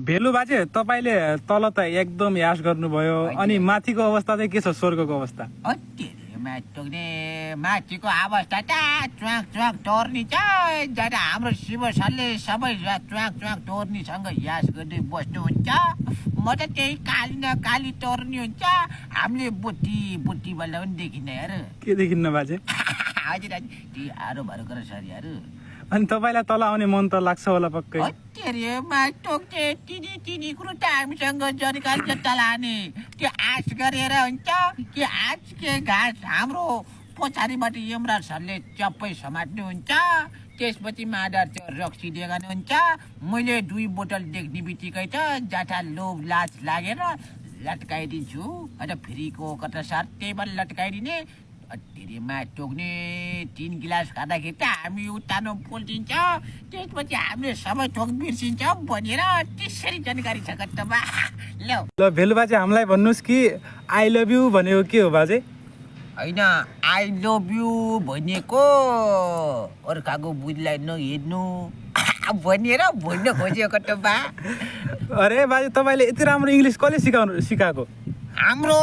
भेलु बाजे तपाईले तल त एकदम यास गर्नुभयो अनि माथिको अवस्था चाहिँ के छ स्वर्गको अवस्था माथिको अवस्था त च्वाक च्वाक टोर्नी छ जता हाम्रो शिव सरले सबै च्वाक च्वाक टोर्नीसँग यास गर्दै बस्नुहुन्छ म त त्यही काली न काली टोर्नी हुन्छ हामीले बुट्टी बुट्टी बल्दा पनि देखिन्न यार के देखिन्न बाजे हजुर ती आरो भरो गरेर सरीहरू अनि तपाईलाई तल आउने मन त लाग्छ होला पक्कै तिनी कुरो त हामीसँग जानकारी जता लाने त्यो आश गरेर हुन्छ कि आज के घाँस हाम्रो पछाडिबाट यमराज सरले चप्पै समात्नु हुन्छ त्यसपछि मादर त्यो रक्सी देखाउनु हुन्छ मैले 2 बोतल देख्ने बित्तिकै त जाठा लोभ लाज लागेर लट्काइदिन्छु अन्त फेरिको कता सार टेबल लट्काइदिने तेरेमा टोक्ने 3 गिलास खाँदाखेरि त हामी उतानो पोल्टिन्छ त्यसपछि हामीले सबै थोक बिर्सिन्छ भनेर त्यसरी जानकारी छ कत्तबा ल भेलु बाजे हामीलाई भन्नुस् कि आई लभ यु भनेको के हो बाजे हैन आई लभ यु भनेको अर्काको बुझलाई नहेर्नु भनेर भन्न खोजेको कत्तबा अरे बाजे तपाईले यति राम्रो इंग्लिश कसले सिकाएको हाम्रो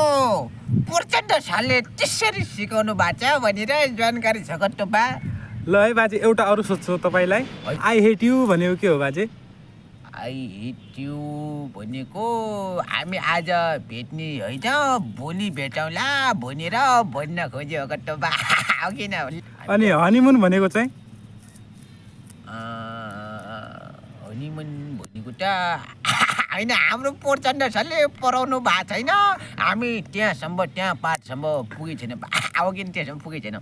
प्रचण्ड सरले त्यसरी सिकाउनु भएको छ भनेर जानकारी छ कत्तबा ल है बाजे एउटा अरू सोध्छु तपाईलाई आई हेट यु भनेको के हो बाजे आई हेट यु भनेको हामी आज भेट्ने होइन भोलि भेटौँला भनेर भन्न खोज्यो कत्तबा हो किन अनि हनीमुन भनेको चाहिँ हनीमुन भनेको त हैन हाम्रो प्रचण्ड सरले पढाउनु भएको छैन हामी त्यहाँ पाठसम्म पुगे छैन हो किन त्यहाँसम्म पुगे छैन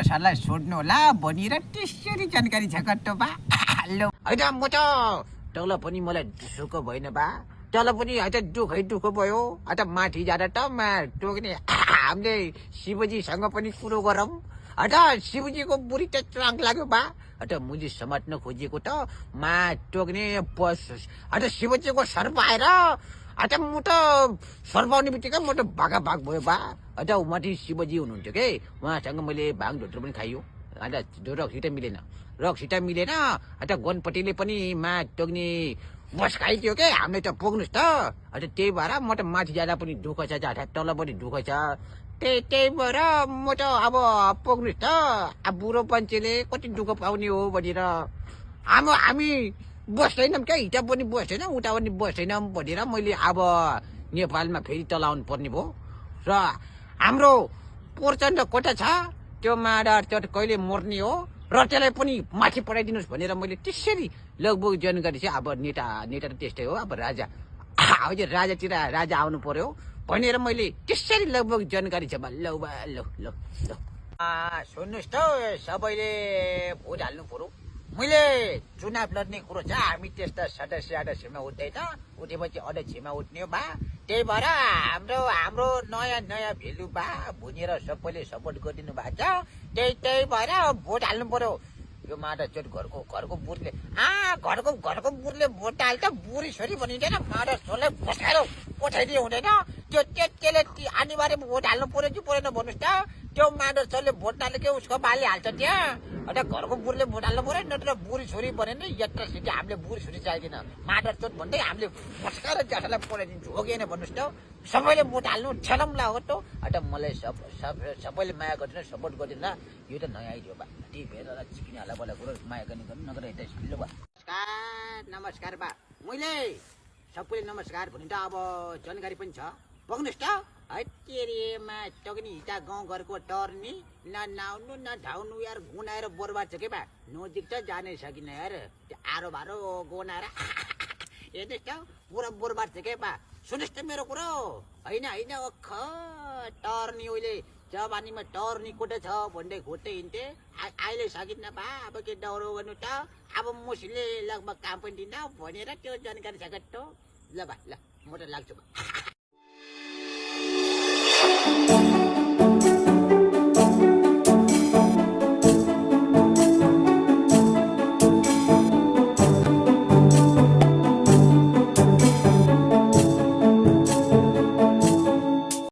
सरलाई सोध्नु होला भनेर त्यसरी जानकारी छ कत्तबा ल हैन म त तल पनि मलाई सुख भएन बा तल पनि दुःख भयो माथि जाँदा त टोक्ने हामीले शिवजीसँग पनि कुरो गरौँ शिवजीको बुढी त च्वाङ लाग्यो बा मुझे समात्न खोजेको त टोक्ने शिवजीको सर्प आएर म त सर्पाउने बित्तिकै म त भाग भयो बा माथि शिवजी हुनुहुन्थ्यो के उहाँसँग मैले भाङ ढोट्रो पनि खाइयो रक्सिटा मिलेन गणपतिले पनि टोक्ने बस खाइदियो के हामीले त पुग्नुहोस् त त्यही भएर म त माथि जाँदा पनि दुःख छ जाँदा तल पनि दुःख छ त्यही भएर म त अब पुग्नुहोस् त बुढो मान्छेले कति दुःख पाउने हो भनेर हामी बस्दैनौँ क्या हिटा पनि बस्दैन उता पनि बस्दैनौँ भनेर मैले अब नेपालमा फेरि तल आउनु पर्ने भयो र हाम्रो प्रचण्ड कोटा छ त्यो माडा त्यो कहिले मर्ने हो र त्यसलाई पनि माथि पठाइदिनुहोस् भनेर मैले त्यसरी लगभग जानकारी चाहिँ अब नेता त त्यस्तै हो अब राजा हजुर राजा आउनु पर्यो भनेर मैले त्यसरी लगभग जानकारी छ ल सुन्नुहोस् त सबैले भोट हाल्नु पर्यो मैले चुनाव लड्ने कुरो छ हामी त्यस्ता सदस्यमा उठ्दैन उठेपछि अध्यक्षमा उठ्ने हो बा त्यही भएर हाम्रो नयाँ भेलु बा भुनेर सबैले सपोर्ट गरिदिनु भएको छ त्यही भएर भोट हाल्नु पर्यो यो माटा चोट घरको बुढीले घरको बुढीले भोट हाल्छ बुढी छोरी भनिँदैन माटा छोरीलाई फसाएर पठाइदिए हुँदैन त्यसले अनिवार्य भोट हाल्नु पर्यो कि परेन भन्नुहोस् त त्यो माटा छोरीले भोट हाल्यो कि उसको बाले हाल्छ त्यहाँ घरको बुढीले भोट हाल्नु पर्यो नत्र बुढी छोरी भने नि यत्र सिटी हामीले बुढी छोरी चाहिँदैन माटा चोट भन्दै हामीले फस्काएर ज्याठालाई पठाइदिन्छु हो कि भन्नुहोस् त सबैले भोट हाल्नु छलमला हो त मलाई सबैले माया गरिदिनु सपोर्ट गरिदिनु यो त नयाँ आइदियो बा त्यही भएर चिकिने होला बोला कुरो माया गर्ने गर्नु नगर यता स्कुल बा नमस्कार बा मैले सबैले नमस्कार भन्नु त अब जानकारी पनि छ पुग्नुहोस् त हत्तेरिएमा टक्ने हिटा गाउँघरको टर्नी नआउनु नढाउनु यार गुनाएर बर्बाद छ के बा नजिक त जानै सकिन यार त्यो आरो भारो गुनाएर हेर्नुहोस् त पुरा बर्बाद छ के बा सुन्नुहोस् त मेरो कुरो होइन ओख टर्नी उहिले जवानीमा टर्नी कोटा छ भन्दै खोज्दै हिँड्थे अहिले सकिन्न बा अब के डौरो गर्नु त अब मुसीले लगभग काम पनि दिन्न भनेर त्यो जानकारी छ ल बा ल म त लाग्छु बा